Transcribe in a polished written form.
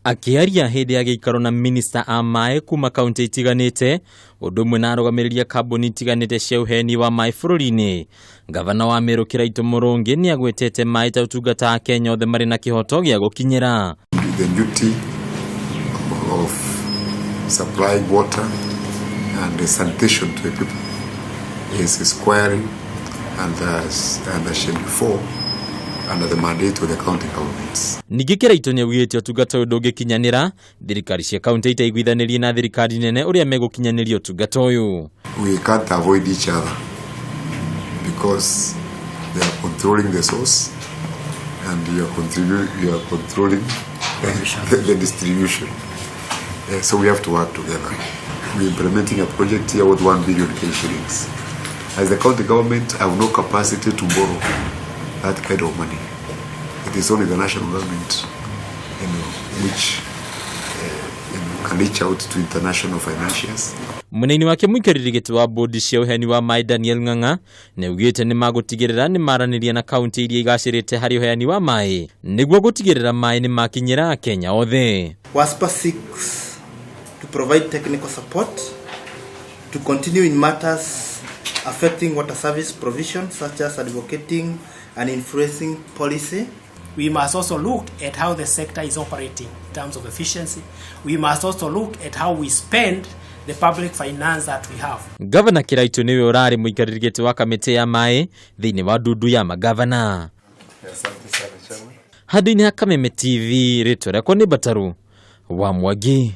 Akĩaria hĩndĩ ya gĩikaro na minista a maĩ kuma kaunti itiganĩte ũndũ ũmwe na arũgamĩrĩri a kambuni itiganĩte cia ũheani wa maĩ bũrũri-inĩ, ngavana wa Meru Kĩraitũ Mũrũngĩ nĩ agwetete maĩ ta ũtungata Akenya othe marĩ na kĩhoto gĩa gũkinyĩra. The duty of supplying water and the sanitation to the people is squarely under Schedule 4 under the mandate of the county governments. Ningĩ Kĩraitũ nĩ augĩte ũtungata ũyũ ndũngĩkinyanĩra thirikari cia kaunti itaiguithanĩrie na thirikari nene ũrĩa megũkinyanĩria ũtungata ũyũ. We can't avoid each other because they are controlling the source and you are controlling the distribution. So we have to work together. We're implementing a project here worth 1 billion K shillings. As the county government, I have no capacity to borrow that kind of money. It is only the national government which can reach out to international financiers. Mwena-inĩ wake, mũikarĩri gĩtĩ wa bodi cia ũheani wa maĩ Daniel Ng'ang'a nĩ augĩte nĩ magũtigĩrĩra nĩ maranĩria na kaunti iria igacĩrĩte harĩ ũheani wa maĩ nĩguo gũtigĩrĩra maĩ nĩ makinyĩra Akenya othe. WASPA seeks to provide technical support to continue in matters affecting water service provision, such as advocating and influencing policy. We must also look at how the sector is operating in terms of efficiency. We must also look at how we spend the public finance that we have. Gavana Kĩraitũ nĩwe ũrarĩ mũikarĩri gĩtĩ wa kamĩtĩ ya maĩ thĩinĩ wa ndundu ya magavana. Handũ-inĩ ha Kameme TV, rĩtwa rĩakwa nĩ Mbataru wa Mwangi.